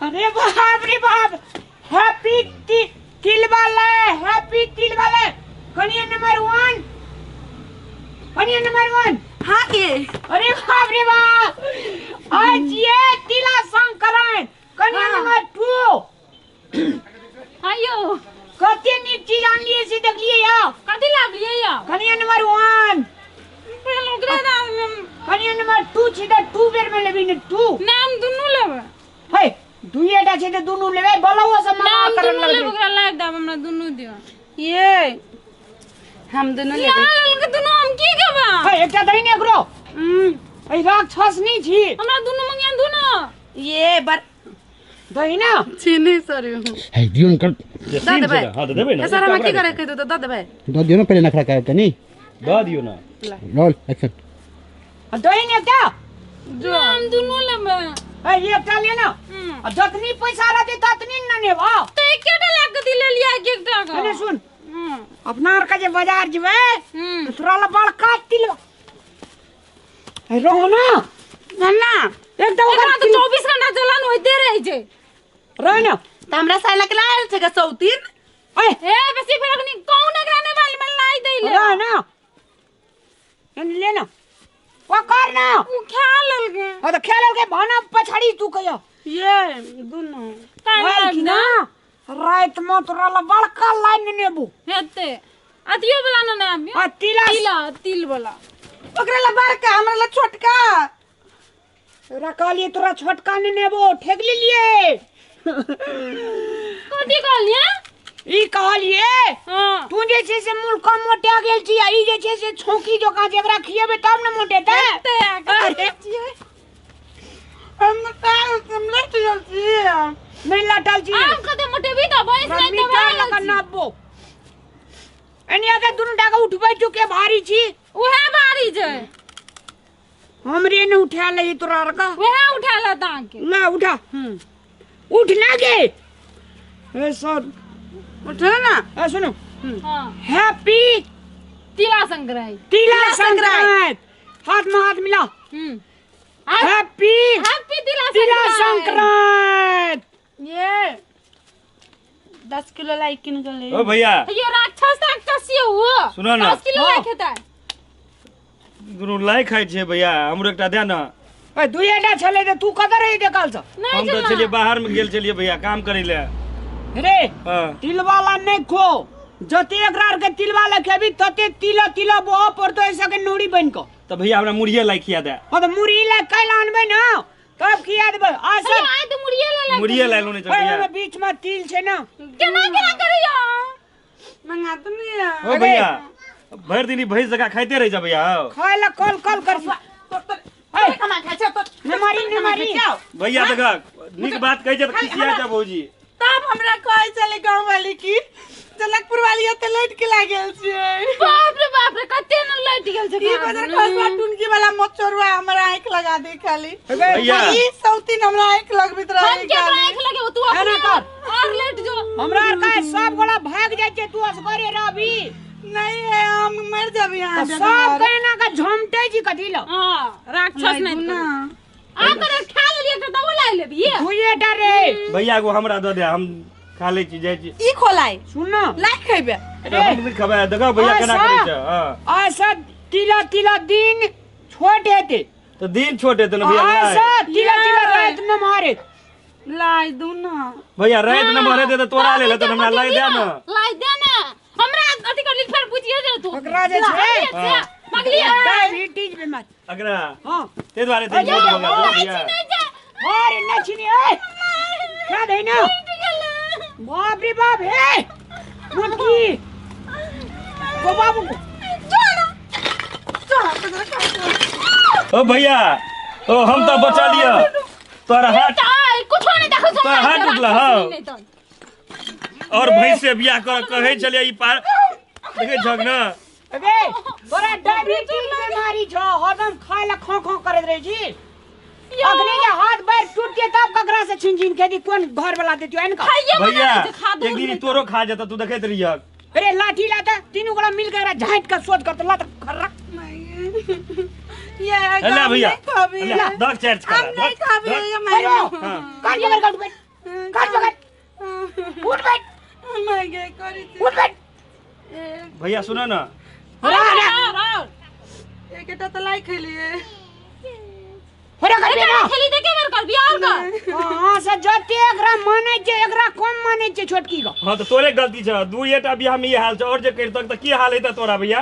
अरे बाप रे बाप, हैप्पी तिल वाला, हैप्पी तिल वाला। कनिया नंबर 1, कनिया नंबर 1। हाँ के। अरे बाप रे बाप, आज ये तिला संक्रांत। कनिया नंबर 2। हाँ यो। कते नीक चीज आनलिए से देखलिए या? कथी लाबलिए या? कनिया नंबर 1। पहले ओकरे दाम। कनिया नंबर 2 छी त 2 बेर में लेबी ने 2। नाम दुनू लेबै। हे दुइएटा छै त दुनू लेबै, बलौआ से मना करन लगलै। ओकरा लाइव दाम हमरा दुनू दियो। ये हम दुनू लेबै। लाल के दुनू हम की करबा? हे एकटा दही ने एकरो। ए राक्षस नी छी। हमरा दुनू मंगिया दुनू। ये बर दही ना चीनी सर। हे दियो न कर द देबै। हां त देबै ना। सर हमरा की करे के दो the देबै। The दियो ना पहिले नखरा कर कनी। The दियो ना। Roll action. दही ने एकटा। जो हम दुनू लेबै। ए एकटा ले ना। आ जतनी पैसा रहते ततनी न नेबा। त एकेटा लाख के दिले लिया एकटा के। अरे सुन, अपना आर के जे बाजार जेबै तोरा ला बड़का तिलवा। ए रहो ना ना ना एकदम ओकरा त 24 घंटा जलन होइते रहै छै। रह ना त हमरा साला के लायल छै के सौतीन। ए ए बेसी फेर अखनी कौन एकरा ने वाली में लाई देले। रह ना एन ले ना पकड़ ना। उ खा लेलके। हां त खा लेलके भाना पछाड़ी तू कहियो। ये दुनु काहे ना रात में तोरा ला बड़का लाइन नेबू हेते अथियो वाला ना ना आबियो। आ तिला तिला तिल वाला ओकरा ला बड़का हमरा ला छोटका। तोरा कहलिए तोरा छोटका ने नेबो, ठेक लेलिए। कथी कहलिए? ई कहलिए हां तू जे छै से मुल्का मोटा गेल छी आ ई जे छै से छौकी जोका जे एकरा खिएबे तब ने मोटेते। अरे हम त हम लट गेल छी। नहीं लटल छी। आम कते मोटेबी त भैंस नहीं त मीटर लगा नापबो। एनिया के दुनु टाका उठबै चुके भारी छी। उहे भारी छै। हमरे ने उठा ले तोरा आर का। उहे उठा ले तां के। ना उठा। उठ ना गे। ए सर उठो ना। ए सुनो। हां हैप्पी तिला संक्रांत। तिला संक्रांत। हाथ में हाथ मिला। हैप्पी हैप्पी तिला संक्रांत। ये 10 किलो लाई किन के ले। ओ भैया ये राक्षस राक्षस ये हो। सुनो ना 10 किलो लाई खेता दुनु लाई खाइ छै भैया, हमरो एकटा दे ना। ए दुइएटा छले त तू कत रही दे काल से? हम त छलिए बाहर में गेल छलिए भैया काम करै ले। रे तिलवाला नहीं खो, जते एकरा के तिलवाला खेबी तते तिला तिला बह पड़तो ऐसा के नूरी बन को। त भैया हमरा मुड़िए लाई खिया दे। हां त मुड़ी लाई काल आनबै ना तब खिया देबै। आ सर आइ त मुड़िए ला मुड़िए लाई लोने चल भैया। ओए बीच में तिल छै ना। केना केना करैया मंगा त नहीं। ओ भैया भर दिन भैंस जका खाइते रह जा भैया। खाय ला कल कल कर ए कमा खाय छै तो न मारी न मारी भैया। देख नीक बात कहै छै त खिसिया जा भौजी। तब हमरा कहै छलै गांव वाली की जनकपुर वाली एते लटि के लागल छै। बाप रे कते न लटि गेल छै। ई बजर खसवा टुनकी वाला मचोरवा हमरा आंख लगा दे खाली। भैया ई सौतीन हमरा आंख लगबित रहे। हम केकरा आंख लगे तू अपने कर और लेट जो। हमरा आर का सब गोला भाग जाय छै तू असगरे रहबी। नहीं है हम मर जाबी यहां। सब कहना का झमटे जी कथी ल। हां राक्षस नहीं ना आ कर खा लेलिए त दवा लाई लेबी। दुइए टा रे भैया एगो हमरा the they हम खा ले छी जाय छी। ई खोलाई सुन ना लाई खेबे। हम नहीं खबे देखो भैया केना करै छै। हां ऐसा तिला तिला दिन छोट हेते त दिन छोट हेते ना भैया। ऐसा तिला तिला रात में मारे लाई दू ना भैया। रात में मारे दे त तोरा ले ले त हमरा लाई दे ना। लाई दे ना हमरा अथि कर फेर बुझिए जे तू ओकरा जे छै मगलिए डायबिटीज बीमार अगरा। हां ते द्वारे ते मोट हो गेल भैया। अरे न छिनी ए खा दे ना। बाप रे बाप हे मोटकी गो बाबू चलो चलो ओ भैया ओ हम त बचा लिया तोरा हाथ कुछो नहीं देखो तोरा हाथ टूटला। हां और भैंस से बियाह कर कहै छलिए ई पार देखे छक ना। अबे तोरा डायबिटीज बीमारी छो हरदम खाय ला खो खो करैत रहे छी। अखने जे हाथ पैर टूट के तब ककरा से छीन छीन के दी कोन घर वाला देतियो एन का भैया। एक दिन तोरो खा जाता तू देखैत रहियक। अरे लाठी लाता तीनों गोला मिल के झाट के सोच करत लात खर्रा। ये अल्लाह भैया दस चार्ज कर हम नहीं खाबे ये मैं काट पकड़ काट। काट पकड़ उठ बैठ मैं गे करी उठ बैठ। भैया सुनो ना, एकटा त लाई खेलिए होरा करबी ना खेली देखे बेर करबी और कर। हां से जते एकरा मानै छै एकरा कम मानै छै छोटकी को। हां तो तोरे गलती छ, दुएटा बियाह में ई हाल छ, और जे करतक त की हाल हेतै तोरा भैया?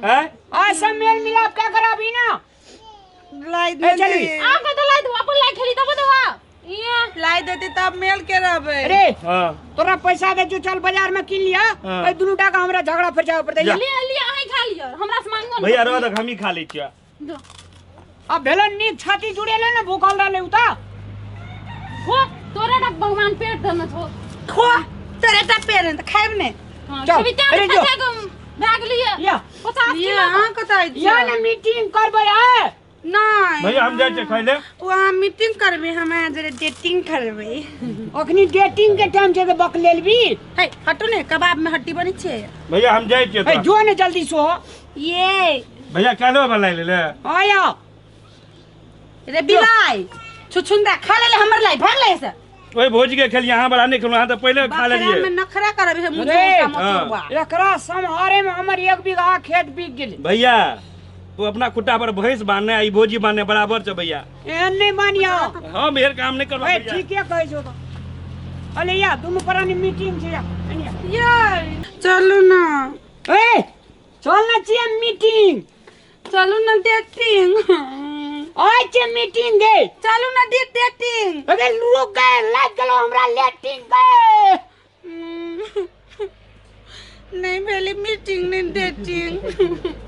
हैं आ सब मेल मिलाप का कराबी ना। लाई दे चली आ के त लाई दो अपन लाई खेली तब दवा ये लाई देती तब मेल के रहबे। अरे हां तोरा पैसा दे जो चल बाजार में किन लिया। ए दुनु टाका हमरा झगड़ा फिर जाए पड़तै। ले ले अहीं खा लियो, हमरा से मांगो भैया रह दक, हम ही खा लै छियै। अब भेलन नीक छाती जुड़ेले ना भूखल रहले उ त खो तोरा डक भगवान पेट देने छो। खो तोरा टा पेट त खाइब ने। चल अरे जो भाग लिया 50 किलो। हां कतई या ना मीटिंग करबै आ नहीं भैया हम जाइ छियै खाइले। वहाँ मीटिंग करबे, हम जरे डेटिंग करबे। अखनी डेटिंग के टाइम छै त बक लेलबी। हे हटू ने, कबाब में हड्डी बनी छै। भैया हम जाइ छियै। ए जो ने जल्दी सो। ये भैया कालो वाला ले ले आया रे बिलाई छुछुंदा खा ले हमर लाई भाग ले से। ओए भोज के खेल यहां बड़ा नहीं खेलु, हां त पहिले खा लेलिए। में नखरा करबे मुंह से मसुआ। एकरा सम्हारे में हमर 1 बीघा खेत बिक गेल। भैया तू अपना खुट्टा पर भैंस बांधने आई भोजी बांधने बराबर छ भैया। एहन नहीं मानियो, हम हेर काम नहीं करबो। ए ठीके कहै छौ त। अले या दुनु प्राणी मीटिंग छै या ये चलू ना। ए चल ना छियै मीटिंग। चलू ना डेटिंग। आइ छै मीटिंग गे। चलू ना डेटिंग। अरे रुक गए, लाग गेलो हमरा लेटिंग गे। नहीं भेली मीटिंग नहीं डेटिंग।